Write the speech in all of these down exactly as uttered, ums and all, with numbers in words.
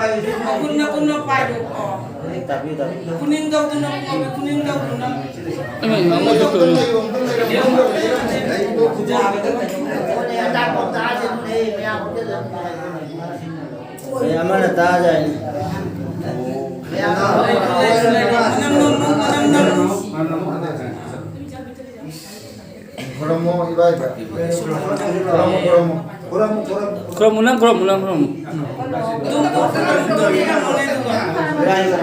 ꯃꯈꯨꯠꯅ ꯄꯥꯏꯔꯣ꯫ ꯇꯥꯕꯤꯌꯨ, ꯇꯥꯕꯤꯌꯨ꯫ ꯈꯨꯅꯤꯡ ꯇꯧꯗꯨꯅ ꯀꯨꯝꯃꯣ, ꯈꯨꯅꯤꯡ ꯇꯧꯗꯨꯅ꯫ ꯑꯦ, ꯑꯃꯅ ꯇꯥꯖ ꯍꯥꯏꯅꯤ꯫ ꯈꯨꯔꯨꯝꯃꯣ, ꯏꯕꯥꯏ꯫ ꯈꯨꯔꯨꯝꯃꯣ, ꯈꯨꯔꯨꯝꯃꯣ꯫ ꯈꯨꯔꯨꯝꯃꯣ, ꯈꯨꯔꯨꯝꯃꯣ꯫ ꯈꯨꯔꯨꯝꯃꯨ, ꯅꯪ ꯈꯨꯔꯨꯝꯃꯨ, ꯅꯪ ꯈꯨꯔꯨꯝꯃꯨ꯫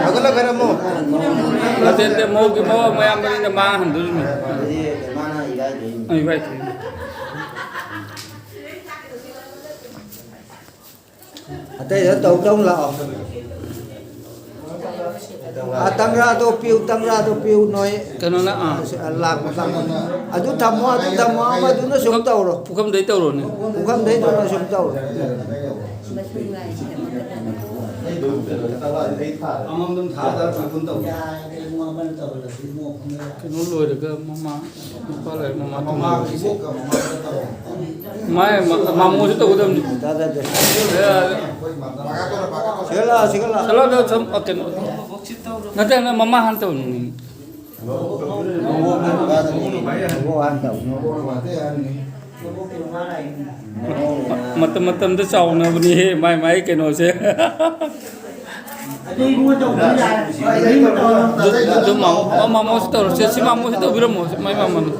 ꯍꯧꯒꯠꯂꯒ ꯈꯨꯔꯨꯝꯃꯣ꯫ ꯅꯠꯇꯦ, ꯅꯠꯇꯦ, ꯃꯧꯒꯤ, ꯃꯧ ꯃꯌꯥꯝꯕꯅꯤꯅ ꯃꯥ ꯍꯟꯗꯣꯔꯤꯃꯤ꯫ ꯑ, ꯏꯕꯥꯏ꯫ ꯑꯇꯩꯗ ꯇꯧ ꯇꯧ ꯂꯥꯛꯑꯣ꯫ ꯑꯥ, ꯇꯝꯔꯥꯗꯣ ꯄꯤꯌꯨ, ꯇꯝꯔꯥꯗꯣ ꯄꯤꯌꯨ ꯅꯣꯏ꯫ ꯀꯩꯅꯣꯅ, ꯑꯥ꯫ ꯑꯁ, ꯂꯥꯛꯄ ꯀꯥꯡꯕꯨ꯫ ꯑꯗꯨ ꯊꯝꯃꯣ, ꯑꯗꯨ ꯊꯝꯃꯣ, ꯑꯃꯗꯨꯅ ꯁꯨꯝ ꯇꯧꯔꯣ꯫ ꯄꯨꯈꯝꯗꯩ ꯇꯧꯔꯣꯅꯦ꯫ ꯄꯨꯈꯝꯗꯩ ꯇꯧꯔꯣ, ꯁꯨꯝ ꯇꯧꯔꯣ꯫ ꯑꯃꯃꯝ ꯊꯥꯗꯔ ꯄꯨꯟ ꯇꯧꯔꯣ꯫ ꯀꯩꯅꯣ ꯂꯣꯏꯔꯒ ꯃꯃꯥ, ꯅꯨꯄꯥ ꯂꯣꯏꯔꯒ ꯃꯃꯥ ꯇꯨꯝꯍꯜꯂꯁꯤ꯫ ꯃꯥꯏ ꯃ-, ꯃꯥꯃꯣꯁꯨ ꯇꯧꯒꯗꯕꯅꯤ꯫ ꯇꯥꯗꯦ, ꯇꯥꯗꯦ꯫ ꯑꯦ, ꯁꯤꯒ ꯂꯥꯛꯑꯣ, ꯁꯤꯒ ꯂꯥꯛꯑꯣ꯫ ꯆꯠꯂꯣ, ꯑꯗꯣ ꯁꯨꯝ, ꯑ, ꯀꯩꯅꯣ꯫ ꯅꯠꯇꯦ, ꯅꯪ ꯃꯃꯥ ꯍꯥꯟꯅ ꯇꯧꯅꯤꯡꯉꯤ꯫ ꯃꯇꯝ ꯃꯇꯝꯗ ꯆꯥꯎꯅꯕꯅꯤꯍꯦ, ꯃꯥꯏ ꯃꯥꯏ ꯀꯩꯅꯣꯁꯦ꯫ ꯑꯗꯨ, ꯑꯗꯨ ꯃꯥꯃꯣ-, ꯃꯥꯃꯣꯁꯨ ꯇꯧꯔꯁꯦ, ꯁꯤ ꯃꯥꯃꯣꯁꯨ ꯇꯧꯕꯤꯔꯝꯃꯣ, ꯁꯤ ꯃꯥꯏ ꯃꯥꯃꯣꯅ꯫